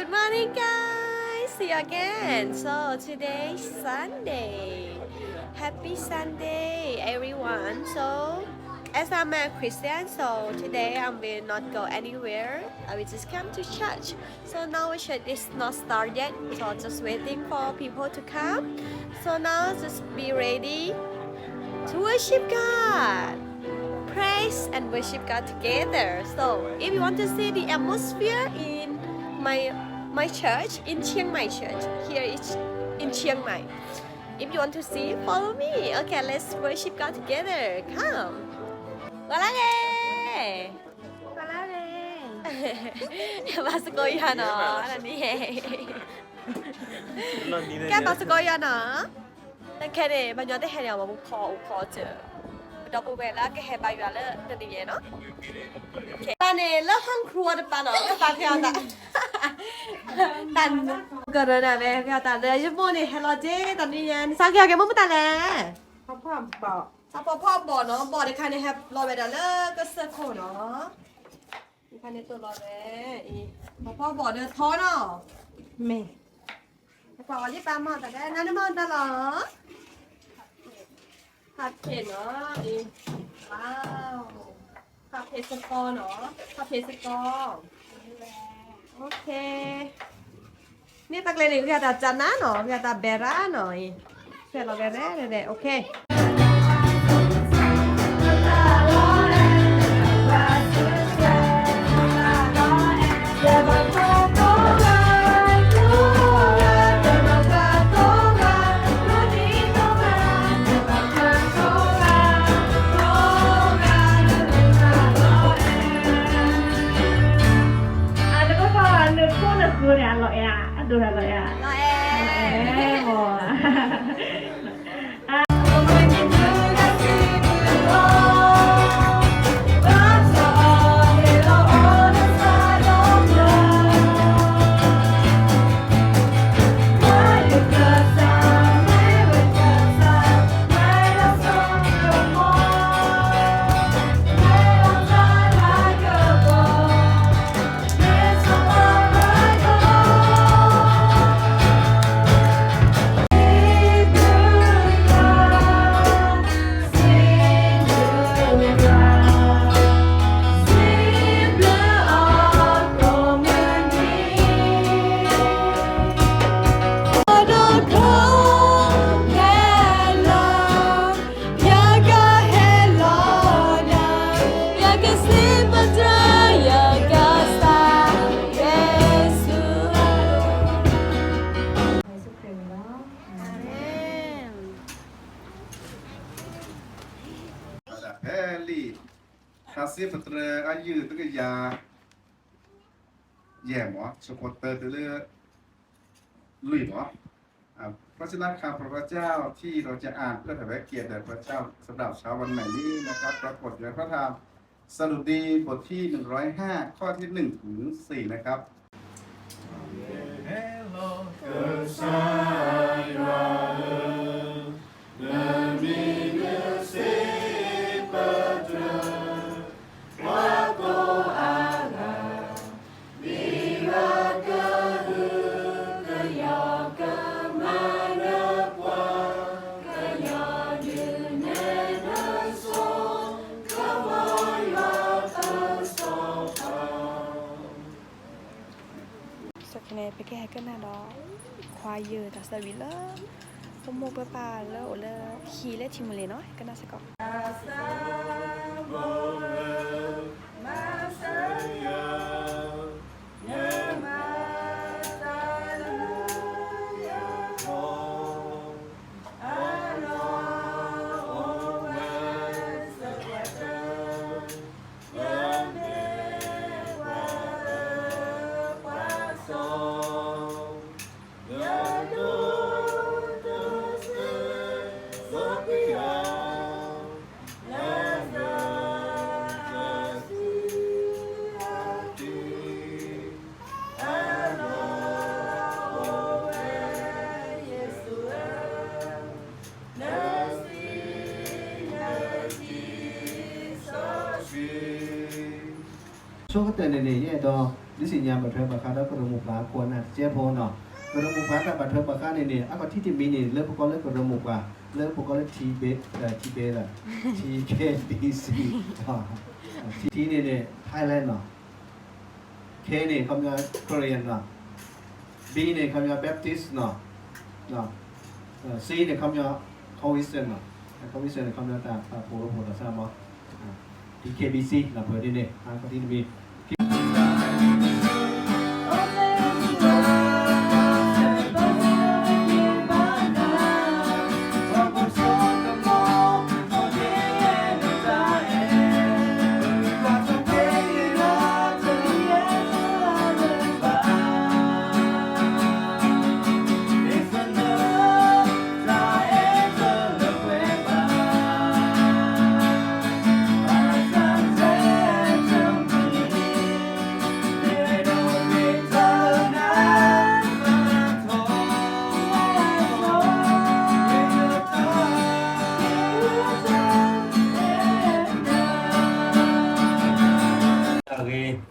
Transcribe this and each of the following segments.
Morning, guys. See you again. So today is Sunday. Happy Sunday, everyone. So as I'm a Christian, so today I will not go anywhere. I will just come to church. So now worship is not start yet, so just waiting for people to come. So now just be ready to worship God. Praise and worship God together. So if you want to see the atmosphere in my my church, in Chiang Mai church, here is in Chiang Mai. If you want to see, follow me. Okay, let's worship God together. Come. ဝါလာဂ့ၤ ဝါလာဂ့ၤ ဘၣ်စကိယွၤနီၤ န့ၣ် ကဲဘၣ်စကိယွၤနီၤ ခဲန့ၣ် ပညီတဟဲန့ၣ် ပခီအိၣ်ခီစၢၤ ပဒီပုၢ်ဝဲၢ်လၢကဟဲဘါယွၤလၢတနံၤညါနီၤ တပၤန့ၣ် လၢ ဟီၣ်ခရူၣ် တပၤနီၤ ကပၤဖဲအီၤသး တၢ်ကရၢနၤဝဲ ဖဲအီၤသးလၢယမိၢ်န့ၣ် ဟဲလီၤတ့ၢ်တနံၤညါ နစါက့ၤအီၤကဲမိၢ်မတၤလဲၣ် ဆၣ်ဖိဖီဘီၣ်နီၤ ဘီၣ်တခါန့ၣ် ဟဲလီၤဝဲဒၣ်လၢကစၢၢ်ခိၣ်နီၤ တခါန့ၣ်တိၢ်လီၤဝဲ အံၤ ဖီဖီဘီၣ်ဒီးထီနီၤ မ့ၢ် ပှၤအီၤလံပၢ်မီၢ်တၢ်လဲၣ် နၤနမီၢ်တၢ်လီၤ ဖးဖ့းနီၤ အံၤ ဝါ ဖးဖ့းစကီနီၤ ဖးဖ့းစကီ OK န့ၣ်တၢ်ကျဲန့ၣ် ဂ့ၢ်တၢ်ကနါနီၤ ဂ့ၢ်တၢ်ဘဲရါနီၤ အံၤ ဖဲလီၤဝဲရဲၣ်ရဲၣ် OK အဒိၣ်ထီၣ်လီၤအဲၣ် အဒိၣ်ထီၣ်လီၤအဲၣ် လီၤအဲၣ် အဲၣ်မီၢ် ဖဲလံာ် ထါစံးပတြၢၤ အယုၢ်တကယၤ ယဲၢ်မီၢ် ဆၢဖိတၢတုၤလၢ လွံၢ်မီၢ် เพราะฉะนั้นข้าพระเจ้าที่เราจะอ่านเพื่อถวายเกียรติแด่พระเจ้าสำหรับเช้าวันใหม่นี้นะครับ ปรากฏอยู่ในพระธรรมสดุดีบทที่หนึ่งร้อยห้า ข้อที่หนึ่งถึงสี่นะครับ စဲးဖဲန့ၣ် ပကဟဲကနၣ်ဒီး ခွါယၢၢ်တၢ်သၢဝံၤလၢ ပမိၢ်ပပၢ်လၢအိၣ်လၢဟံၣ်လၢထံမူလ့ၤနီၤ ဟဲကနၣ်စ့ၢ်ကီး. ဆိကတၢၢ်န့ၣ်န့ၣ် ယအဲၣ်ဒိး ဒုးသ့ၣ်ညါဘၣ်ထွဲဘၣ်ဃးဒီးကရၢမိၢ်ပှၢ်ခိၣ်နၢ်တစဲးဖိနီၤ, ကရၢမိၢ်ပှၢ်တၢ်ဘၣ်ထွဲဘၣ်ဃးန့ၣ်န့ၣ် အါခီၣ်ထံးတမံၤန့ၣ် လၢပကိးလၢကရၢမိၢ်ပှၢ် လၢပကိးလၢ Tibet လၢ Tibet လၢ Tibet B C ထံးန့ၣ်န့ၣ် Thailand နီၤ, K န့ၣ် ခီပညီ Korean နီၤ, B န့ၣ် ခီပညီ Baptist နီၤ, C န့ၣ် ခီပညီ Convention နီၤ, Convention န့ၣ် ခီပညီတၢ်ပာ်ဖှိၣ်ရိဖှိၣ်တၢ်ဆါမီၤ T K B C နီၤ ပှဲၤဒ်န့ၣ် အါခီၣ်ထံးတမံၤ အဂ့ၤ လၢပဂီ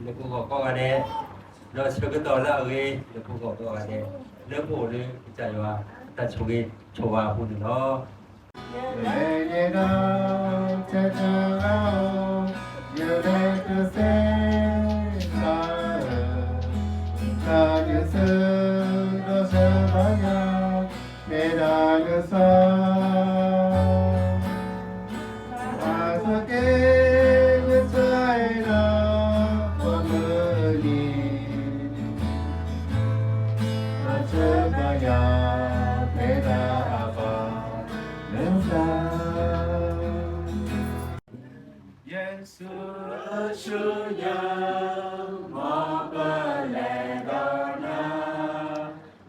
ၢ်ကိးဂၤဒဲး, ဒီးဆၢကတီၢ်လၢအဂ့ၤ လၢပဂီၢ်ကိးဂၤဒဲး, လၢပအိၣ်လၢကစၢ်ယွၤတၢ်ဆိၣ်ဂ့ၤဆိၣ်ဝါအပူၤန့ၣ်လီၤ. ယလဲၤတၢ်ဆဲးတၢ်လၢအီၤ, ယလဲၤတသ့လၢအ, တၢ်ယသးဒီးဆၢဘၣ်ယၤ, ဖဲဒၣ်ကစၢ် အသးကဲကစၢ်အဲၣ်ဒိးပမုၢ်နံၤ, ဒီးဆၢဘၣ်ယၤ ဖဲဒၣ်အဘၣ်နသး ယ့ၣ်ၡူးအဆူညါ မ်ပလဲၤဒီးန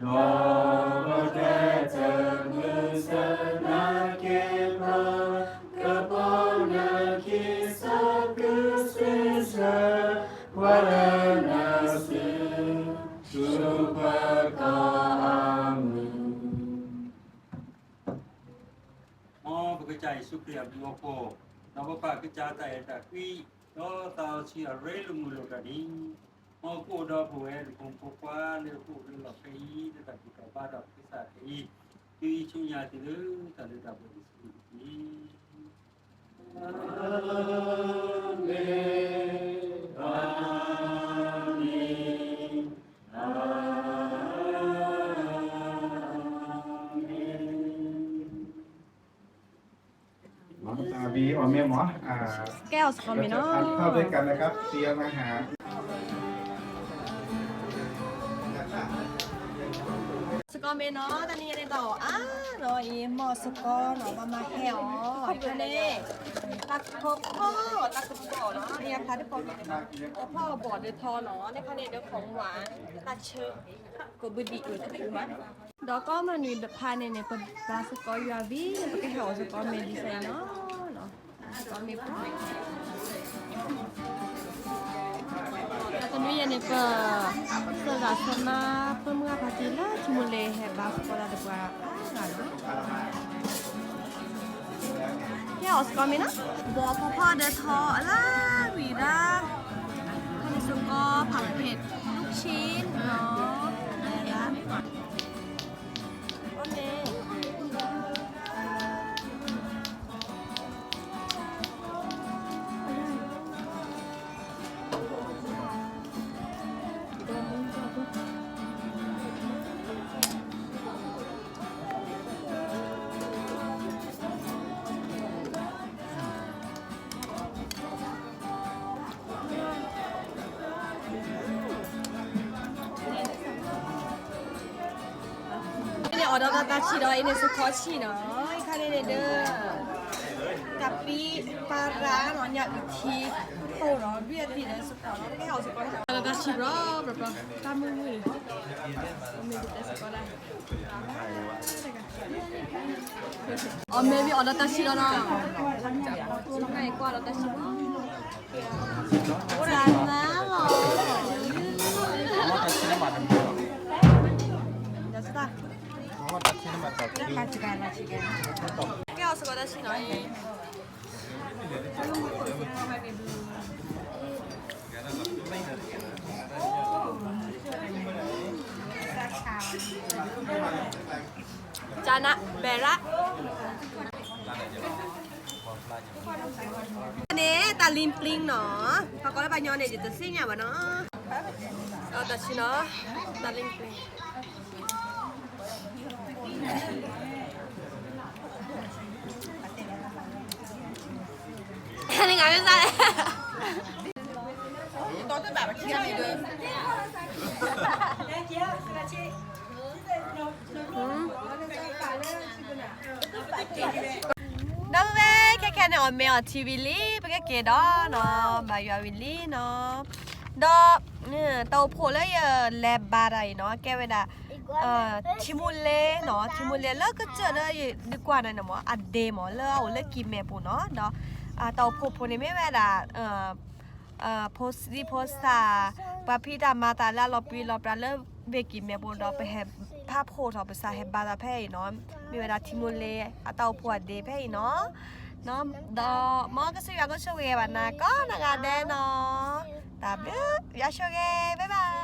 ၤ, ဒီးပကတၢၢ်မုၢ်ဆ့ၣ်နၤက့ၤပ, ကပီၤနခံစီကုဆံဆၢ, ပှၤလၢနစု ဆူပကီၢ်အမုၢ် မ်ပကစၢ်ယ့ၣ်ၡူးခရံာ်အဘျုးအဖှိၣ်, ဒီးပပၢ်ကစၢ်တၢ်အဲၣ်တၢ်ကွံ, ဒီးသးစီဆှံအရ့လိာ်မုာ်လိာ်တၢ်န့ၣ်, မ်ကအိၣ်ဒီးပဝဲ ပဖိမုၣ်ဖိခွါလၢပအိၣ်လၢလီၢ်ဖဲအံၤ လၢတၢ်ဘူၣ်တၢ်ဘါဒီးကစၢ်ခဲအံၤ, တုၤဆူညါတုၤလၢတၢ်လၢတၢ်ပှဲၤန့ၣ်တက့ၢ်. အၤမ့ၣ်, အၤမ့ၣ်, အၤမ့ၣ်. မၤသးဘံအီၣ်မ့ၢ်မး, ကဲအီၣ်စကီးမ့ၢ်နီၤ, စကီးမ့ၢ်နီၤ, တနံၤအံၤန့ၣ်တၢ်အီၣ်အါနီၤအံၤ မ့ၢ်စကီးနီၤ ပမၤဟဲအီၤ, ခါန့ၣ် တၢ်ကဖီ, တၢ်ကဖီနီၤ, မ့ၢ်အဖျါတဖီမ့ၢ်န့ၣ်, ကဖီအဘီၣ်ဒၢထီနီၤ, န့ၣ်ခါန့ၣ် ဒၢဖီမါ, တၢ်ဆၢ, ကဘုဒံးအုးတပူၤမး ဒီးကီမနုၤတဖၣ်န့ၣ်န့ၣ် ပဘါစကီးယွၤဝံၤ ပကဟဲအီၣ်စကီးမ့ၢ်ဒ်သိးအံၤနီၤ, စကီးမ့ၢ်ပှၤ, ဒီးတနွံယဲၢ်န့ၣ် ပ, စၢဂၤစၢမါ ပမုၢ်ဂၢ်ဖါတံၢ်လၢထံမူလ့ၤဟဲဘါစကီးတၢ်တပှၤအါဂၤနီၤ. ကဲအီၣ်စကီးမ့ၢ်နီၤ, ဘီဖီဖီဒၢထီအလါဝံၤဒၣ်, ခါန့ၣ်စကီး ผัดเผ็ดลูกชิ้นနီၤ, လၢ အန့ၣ်အီၣ်ဒီးတၢ်ဆံးဒီး အန့ၣ်စကီးဆံးနီၤ, ခါန့ၣ်န့ၣ်ဒီး ကပံပရၣ်နီၤ ညၣ်အုၣ်ထံ ခိၣ်ဒီး ဘ့ၣ်အသံဒီးစကီးနီၤ, အီၣ်ဒီးတၢ်ဆံးဘျီဘျီ တၢ်မုာ်မုာ်န့ၣ်, မ့ၢ်တတဲစကီးဒၣ် အီၣ်မ့ၢ်ဘၣ်အီၣ်ဒီးတၢ်ဆံးလီၤနီၤ, ကွၢ်ဒီးတၢ်ဆံးလီၤ, တၢ်နါလီၤ, ကဲအီၣ်စကီးတၢ်ဆံးလီၤအံၤ. ကနၣ်ဘဲရၣ် န့ၣ် တၢ်လံပျံနီၤ, ပှၤကိးလၢပှၤညီန့ၣ် ယတသ့ၣ်ညါဘၣ်နီၤ, တၢ်ဆံနီၤ, တၢ်လံပျံ နဂၤမ့ၢ်သးလဲၣ် ဒီပုၢ်ဝဲၢ်ခဲခဲန့ၣ် အီၣ်မ့ၤအီထံဝံၤလံ, ပကက့ၤဒီးနီၤ, ဘၣ်ယွၤဝံၤလံနီၤ, ဒီး တၢ်အိၣ်ဖှိၣ်လၢယလဲၤဘါတၢ်အံၤနီၤ ကဲဝဲဒၣ် ထံမူလ့နီၤ, ထံမူလ့လၢကစၢၢ်လၢယဒုးကွၢ်န့ၣ်မ့ၢ် အဒ့မ့ၢ် လၢအအိၣ်လၢကံၢ်မဲာ်ပူၤနီၤ, ဒီး တၢ်အိၣ်ဖှိၣ်ဖိန့ၣ်မ့ၢ်ဝဲဒၣ် ဖိသံဖိသၣ်, ပှၤဖံးတၢ်မၤတၢ်လၢအလီၤပြံလီၤပြါလၢဘ့ၣ်ကံၢ်မဲာ်ပူၤဒီး ပဟဲဖးဖှိၣ်ထီၣ်ပစၢ်ဟဲဘါသးဖဲအံၤနီၤ, မ့ၢ်ဝဲဒၣ်ထံမူလ့အတၢ်အိၣ်ဖှိၣ်အဒ့ဖဲအံၤနီၤ, ဒီးမ်ကစၢ်ယွၤကဆိၣ်ဂ့ၤဘၣ်နၤကိးနဂၤဒဲးနီၤ, တၢ်ဘျုး ယွၤဆိၣ်ဂ့ၤ bye bye.